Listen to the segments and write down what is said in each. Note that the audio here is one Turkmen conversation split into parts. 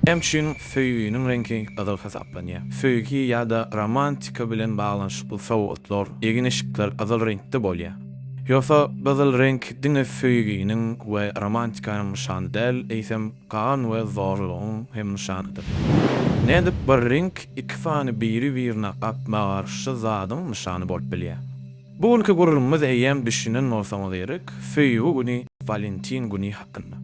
Näme üçin söýginiň reňki gyzyl hasaplanýar? Söýgi ýa-da romantika bilen baglanyşykly sowgatlar, egin-eşikler gyzyl reňkde bolýar. Ýogsa gyzyl reňk diňe söýginiň we romantikanyň nyşany däl, eýsem gan we zorlugyň hem nyşanydyr. Nädip bir reňk iki sany biri-birine gapma-garşy zadyň nyşany bolup bilýär? Bu günki gürrüňimiz eýýäm düşünen bolsaňyz gerek, söýgi güni, Walentin güni hakynda.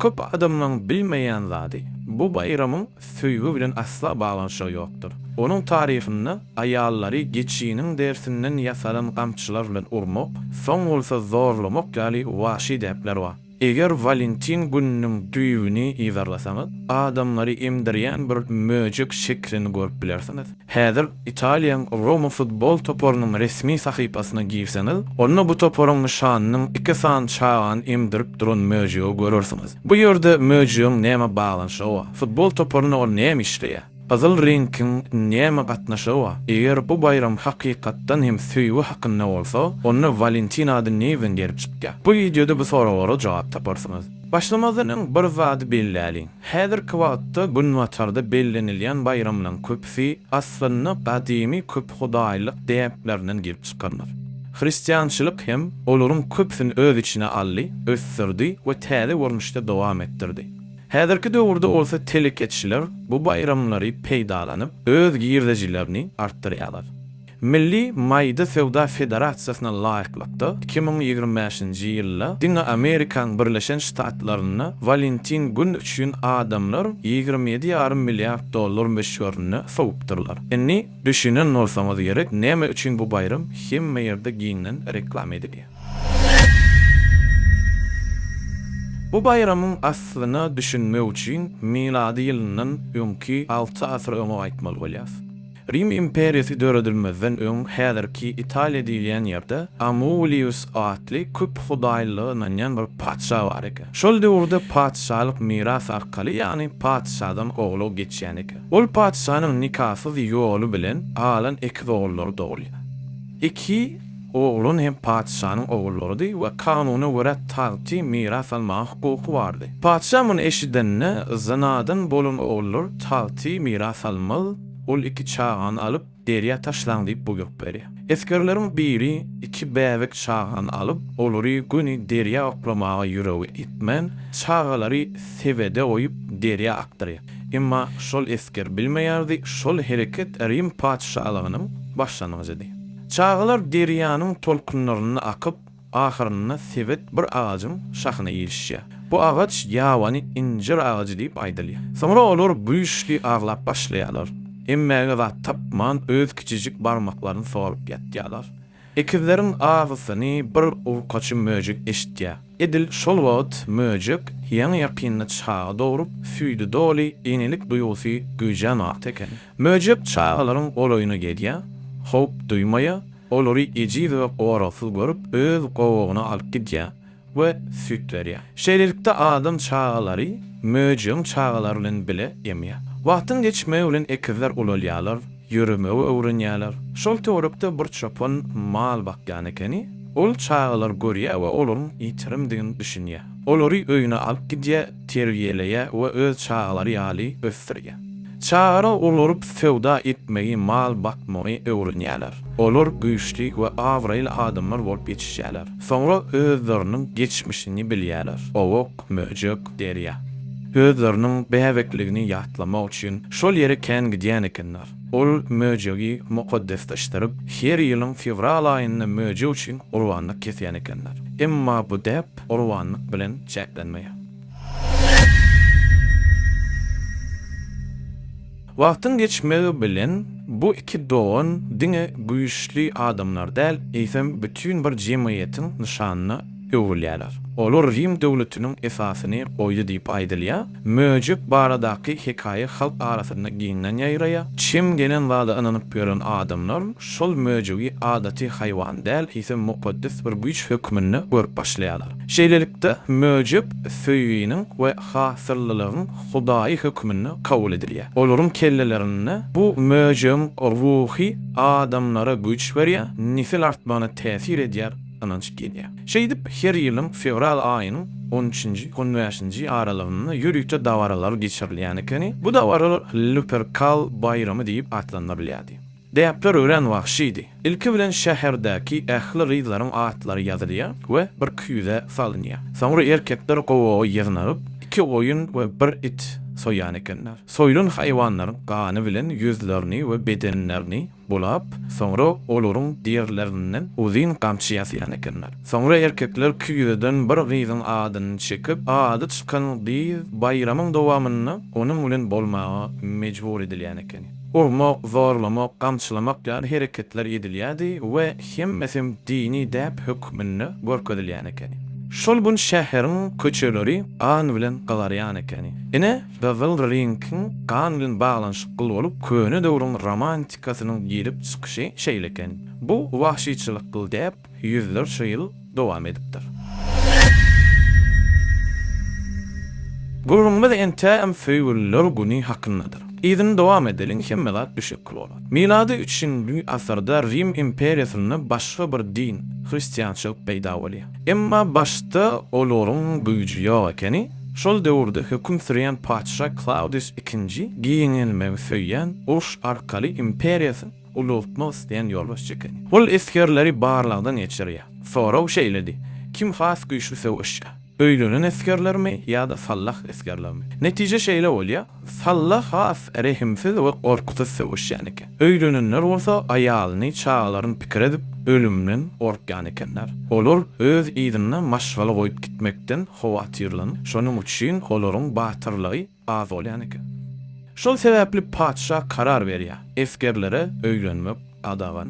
Köp adamlaň bilmeýän zady, bu baýramyň söýgi bilen asla baglanyşygy ýokdur. Onuň taryhynda aýallary geçiniň derisinden ýasalan gamçylar bilen urmak, soň bolsa zorlamak ýaly wagşy däpler bar. Eger Walentin gününiň düýbüni yzarlasaňyz, adamlary emdirýän bir möjek şeklini görüp bilersiňiz. Häzir Italiýaň Roma futbol toparynyň resmi sahypasyna girseňiz, onda bu toparyň nyşanynyň iki sany çagany emdirip duran möjegi görersiňiz. Bu ýerde möjegiň näme baglanyşygy bar? Futbol toparynda ol näme işleýär? Gyzyl reňkiň näme gatnaşygy bar? Eger bu baýram hakykatdan hem söýgi hakynda bolsa, onda Walentin ady nirden gelip çykýar? Bu wideoda bu soraglara jogap taparsyňyz. Başlamazdan öň bir zady belläliň. Häzirki wagtda Günbatarda bellenilýän baýramlaryň köpüsi aslynda gadymy köphudaýlyk däplerinden gelip çykandyr. Hristiançylyk hem olaryň köpüsini öz içine aldy, ösdürdi we täze görnüşde dowam etdirdi. Häzirki döwürde bolsa telekeçiler bu baýramlary peýdalanyp, öz girdejilerini artdyrýarlar. Milli maýda söwda federasiýasyna laýyklykda, 2025-nji ýylda diňe Amerikanyň Birleşen Ştatlarynda Walentin gün üçin adamlar 27 ýarym milliard dollar möçberinde sowupdyrlar. Indi düşünen bolsaňyz gerek, näme üçin bu baýram hemme ýerde giňden reklama edilýär. Bu baýramyň aslyna düşünmek üçin milady ýylyndan öňki alty asyr öňe gaýtmaly bolýar. Rim imperiýasy döredilmezden öň häzirki Italiýa diýilýän ýerde Amulius atly köp hudaýlylyga ynanýan bir patyşa bar eken. Şol döwürde patyşalyk miras arkaly, ýagny patyşadan ogla geçýän eken. Ol patyşanyň nikasyz ýoly bilen galan ekiz ogullary dogulýar. Iki oglan hem patyşanyň ogullarydy we kanuna görä tagty miras almaga hukuky bardy. Patyşa muny eşidende, zynadan bolan ogullar tagty miras almaz, ol iki çagany alyp, derýa taşlaň diýip buýruk berýär. Esgerleriň biri iki bäbek çagany alyp, olary göni derýa oklamaga ýüregi ýetmän, çagalary sebede goýup, derýa akdyrýar. Emma şol esger bilmeýärdi, şol hereket Rim patyşalygynyň başlangyjydy. Çagalar derýanyň tolkunlarynda akyp, ahyrynda sebet bir agajyň şahyna ilişýär. Bu agaç ýabany injir agajy diýip aýdylýar. Soňra olar güýçli aglap başlaýarlar. Emmäge zat tapman, öz kiçijik barmaklaryny sorup ýatýarlar. Ekizleriň agysyny bir urkaçy möjek eşidýär. Edil şol wagt möjek ýaňy-ýakynda çaga dogrup, süýdi doly enelik duýgusy güýjän wagty eken. Möjek çagalaryň golaýyna gelýär, howp duýmaýar, olary ejiz we goragsyz görüp, öz gowagyna alyp gidýär we süýt berýär. Şeýlelikde adam çagalary möjegiň çagalary bilen bile emýär. Wagtyň geçmegi bilen ekizler ulalýarlar, ýöremegi öwrenýärler. Şol töwerekde bir çopan mal bakýan ekeni. Ol çagalary görýär we olaryň ýitirimdigini düşünýär. Olary öýüne alyp gidýär, terbiýeleýär we öz çagalary ýaly ösdürýär. Çagalar ulalyp söwda etmegi, mal bakmagy öwrenýärler. Olar güýçli we abraýly adamlar bolup ýetişýärler. Soňra özleriniň geçmişini bilýärler, gowak, möjek, derýa. Özleriniň bäbekligini ýatlamak üçin şol ýere kän gidýän ekenler. Ol möjegi mukaddesleşdirip, her ýylyň fewral aýynda möjek üçin gurbanlyk kesýän ekenler. Emma bu däp gurbanlyk bilen çäklenmeýär. Wagtyň geçmegi bilen bu iki dogan diňe güýçli adamlar däl, eýsem bütin bir jemgyýetiň nyşanyna öwrülýärler. Olar Rim döwletiniň esasyny goýdy diýip aýdylýar. Möjek baradaky hekaýa halk arasynda giňden ýaýraýar. Çem gelen zada ynanyp ýören adamlar şol möjegi adaty haýwan däl, eýsem mukaddes bir güýç hökmünde görüp başlaýarlar. Şeýlelikde, möjek söýginiň we hasyllylygyň hudaýy hökmünde kabul edilýär. Olaryň kellelerinde bu möjegiň ruhy adamlara güýç berýär, nesil artmagyna täsir edýär. ynanç gelýär. Şeýdip, her ýylyň fewral aýynyň on üçünji, on bäşinji aralygynda ýörite dabaralar geçirilýän ekeni. Bu dabaralar Luperkal baýramy diýip atlandyrylýardy. Däpler örän wagşydy. Ilki bilen şäherdäki ähli gyzlaryň atlary ýazylýar we bir küýzä salynýar. Soňra erkekler gowaga ýygnalyp, iki goýun we bir it soýýan ekenler. Soýlan haýwanlaryň gany bilen ýüzlerini we bedenlerini bulap, soňra olaryň derilerinden uzyn gamçy ýasaýan ekenler. Soňra erkekler küýzeden bir gyzyň adyny çekip, ady çykan gyz baýramyň dowamynda onuň bilen bolmaga mejbur edilýän ekeni. Urmak, zorlamak, gamçylamak ýaly hereketler edilýärdi we hemmesem dini däp hökmünde görkezilýän ekeni. Şol gün şäheriň köçeleri gan bilen gyzarýan ekeni. Ine, gyzyl reňkiň gan bilen baglanyşykly bolup, köne döwrüň romantikasynyň gelip çykyşy şeýle eken. Bu wagşyçylykly däp ýüzlerçe ýyl dowam edipdir. Gürrüňimiz entägem söýgüliler güni hakyndadyr. Yzyny dowam edeliň, hemme zat düşekli bolar. Milady üçünji asyrda Rim imperiýasynda başga bir din, hristiançylyk peýda bolýar. Emma başda olaryň güýji ýok ekeni. Şol döwürde höküm sürýän patyşa Klawdius ikinji giňelmegi söýýän, uruş arkaly imperiýasyny ulaltmak isleýän ýolbaşçy ekeni. Ol esgerleri barlagdan geçirýär. Sorag şeýledi, Kim has güýçli söweşýär? Öýlenen esgerlermi ýa-da sallah esgerlermi? Netije şeýle bolýar, Sallah has rehimsiz we gorkusyz söweşýän eken. Öýlenenler bolsa aýalyny, çagalaryny pikir edip, ölümden gorkýan ekenler. Olar öz yzynda maşgala goýup gitmekden howatyrlanyp, şonuň üçin olaryň batyrlygy az bolýan eken. Şol sebäpli patyşa karar berýär, esgerlere öýlenmek gadagan.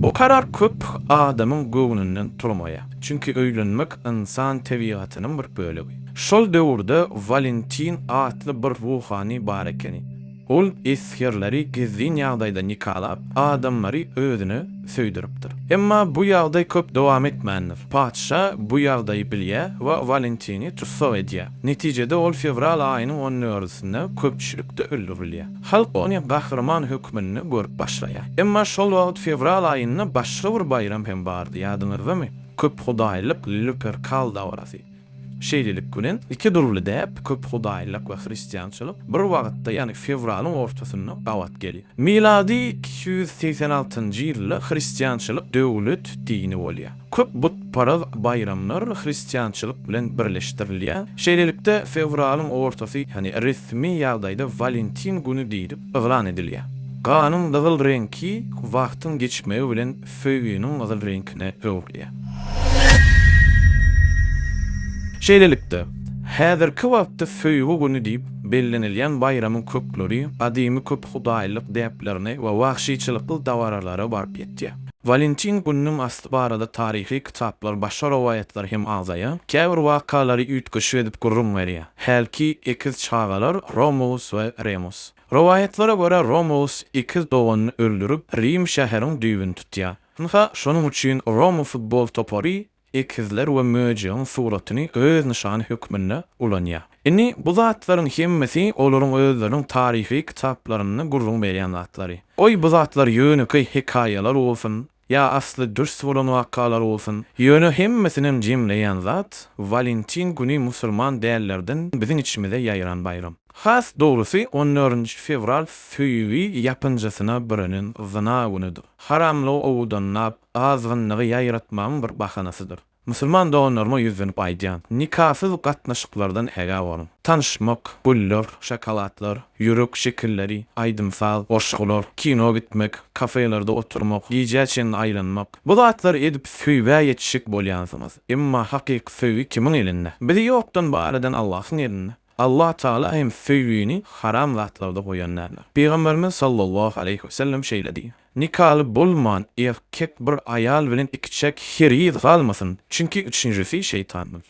Bu karar köp adamyň göwnünden turmaýar. Çünki öýlenmek ynsan tebigatynyň bir bölegi. Şol döwürde Walentin atly bir ruhany bar ekeni. Ol esgerleri gizlin ýagdaýda nikalap, adamlary özüne söýdüripdir. Emma bu ýagdaý köp dowam etmändir. Patyşa bu ýagdaýy bilýär we Walentini tussag edýär. Netijede ol fewral aýynyň on dördüsinde köpçülikde öldürilýär. Halk ony gahryman hökmünde görüp başlaýar. Emma şol wagt fewral aýynda başga bir baýram hem bardy, ýadyňyzdamy? Köphudaýlyk Luperkal dabarasy. Şeýlelik bilen, iki dürli däp, köphudaýlyk we hristiançylyk, bir wagtda, ýagny fewralyň ortasynda gabat gelýär. Milady 286-njy ýylda hristiançylyk döwlet dini bolýar. Köp butparaz baýramlar hristiançylyk bilen birleşdirilýär. Şeýlelikde, fewralyň ortasy, ýagny resmi ýagdaýda Walentin güni diýlip yglan edilýär. Ganyň gyzyl reňki wagtyň geçmegi bilen söýginiň gyzyl reňkine öwrülýär. Şeýlelikde, häzirki wagtda Söýgi güni diýip bellenilýän baýramyň kökleri gadymy köphudaýlyk däplerine we wagşyçylykly dabaralara baryp ýetýär. Walentin gününiň asly barada taryhy kitaplar başga rowaýatlar hem agzaýar, käbir wakalary üýtgeşik edip gürrüň berýär. Hälki ekiz çagalar Romulus we Remus. Rowaýatlara görä Romulus ekiz doganyny öldürip, Rim şäheriň düýbüni tutýar. Ynha, şonuň üçin Roma futbol topary ekizler we möjegiň suratyny öz nyşany hökmünde ulanýar. Indi bu zatlaryň hemmesi olaryň özleriniň taryhy kitaplarynda gürrüň berýän zatlary. Goý bu zatlar ýönekeý hekaýalar bolsun, ýa asly dürs bolan wakalar bolsun, ýöne hemmesinem jemleýän zat, Walentin güni musulman dällerden biziň içimize ýaýran baýram. Has dogrusy on dördünji fewral söýgi ýapynjasyna bürenen zyna günüdir. Haramlygy owadanlap, azgynlygy ýaýratmagyň bir bahanasydyr. Musulman doganlaryma ýüzlenip aýdýan, nikasyz gatnaşyklardan ägä boluň. Tanyşmak, güller, şokoladlar, ýürek şekilleri, aýdym-saz, goşgular, kino gitmek, kafelerde oturmak, gijä çenli aýlanmak, bu zatlary edip söýgä ýetişjek bolýansyňyz. Emma hakyky söýgi kimiň elinde? Bizi ýokdan bar eden Allahyň elinde. Allah Tagala hem söýgini haram zatlarda goýan däldir. Pygamberimiz sallallahu aleýhi wesellem şeýle diýýär, Nikaly bolman erkek bir aýal bilen ikiçäk hergiz galmasyn, çünki üçünjisi şeýtandyr.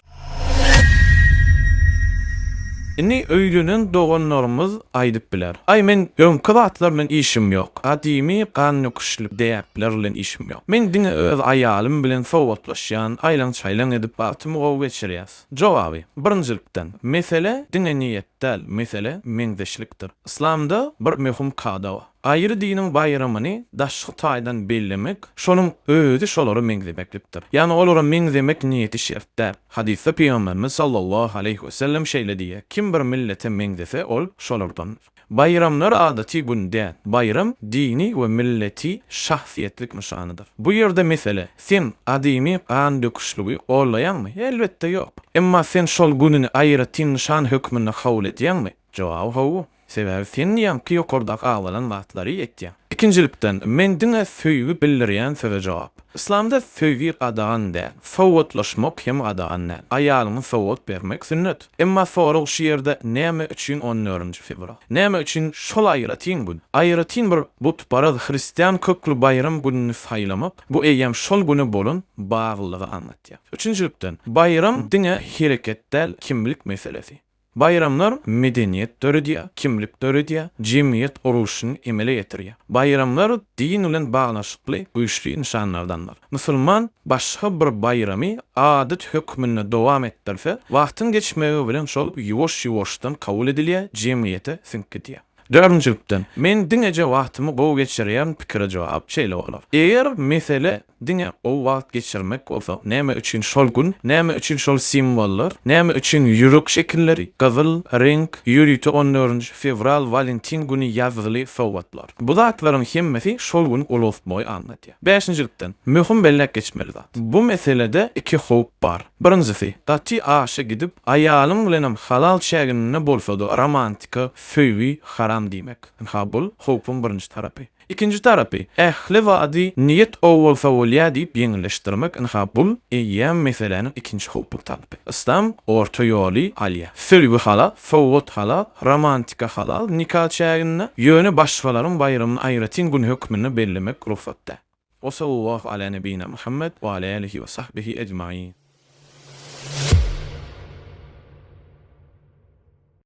Indi öýlenen doganlarymyz aýdyp biler, Aý men öňki zatlar bilen işim ýok, gadymy gandöküşli däpler bilen işim ýok. Men diňe öz aýalym bilen sowgatlaşýan, aýlaň-çaýlaň edip wagtymy gowy geçirýäs. Jogaby, Birinjilikden, mesele diňe niýetde. däl, mesele meňzeşlikdir. Yslamda bir möhüm kada bar. Gaýry diniň baýramyny daşky taýdan bellemek, şonuň özi şolara meňzemeklikdir. Ýagny olara meňzemek niýeti şert däl. Hadysda Pygamberimiz sallallahu aleýhi wesellem şeýle diýýär, Kim bir millete meňzese, ol şolardandyr. Baýramlar adaty gün däl. Baýram dini we milleti şahsyýetlik nyşanydyr. Bu ýerde mesele, sen gadymy gan döküşligi gollaýaňmy? Elbetde ýok. Emma sen şol gününi aýratyn nyşan hökmünde kabul edýäňmi? Jogaby hawa. Sebäbi sen ýaňky ýokardaky agzalan zatlary etýäň. Ikinjilikden, men diňe söýgi bildirýän söze jogap. Yslamda söýgi gadagan däl. Sowgatlaşmak hem gadagan däl. Aýalyňa sowgat bermek sünnet. Emma sorag şu ýerde näme üçin on dördünji fewral? Näme üçin şol aýratyn gün? Aýratyn bir butparaz hristian kökli baýram gününi saýlamak, bu eýýäm şol güne bolan baglylygy aňlatýar. Üçünjilikden, baýram diňe hereket däl, kimlik meselesi. Baýramlar medeniýet döredýär, kimlik döredýär, jemgyýet gurluşyny emele getirýär. Baýramlar din bilen baglanyşykly güýçli nyşanlardandyr. Musulman başga bir baýramy adat hökmünde dowam etdirse, wagtyň geçmegi bilen şol ýuwaş-ýuwaşdan kabul edilýär, jemgyýete siňip gidýär. Dördünjilikden, men diňeje wagtymy gowy geçirýärin pikire jogap şeýle bolar. Eger mesele Diňe gowy wagt geçirmek bolsa, näme üçin şol gün, näme üçin şol simwollar, näme üçin ýürek şekilleri, gyzyl reňk, ýörite on dördünji fewral Walentin güni ýazgyly sowgatlar. Bu zatlaryň hemmesi şol gün ulaltmagy aňladýar. Bäşinjilikden, möhüm belläp geçmeli zat. Bu meselede iki howp bar. Birinjisi, gaty aşa gidip, aýalyň bilenem halal çäginde bolsa-da romantika, söýgi haram diýmek. Ynha bul howpuň birinji tarapy. Ikinji tarapy, ähli zady niýet gowy bolsa bolýa diýip ýeňilleşdirmek, ynha bul eýýäm meseläniň ikinji howply tarapy. Yslam orta ýoly alýa. Söýgi halal, sowgat halal, romantika halal nika çäginde, ýöne başgalaryň baýramyny aýratyn gün hökmünde bellemek rugsat däl. Wa sallallahu ala nebina Muhammed wa ala alihi wa sahbihi ejmain.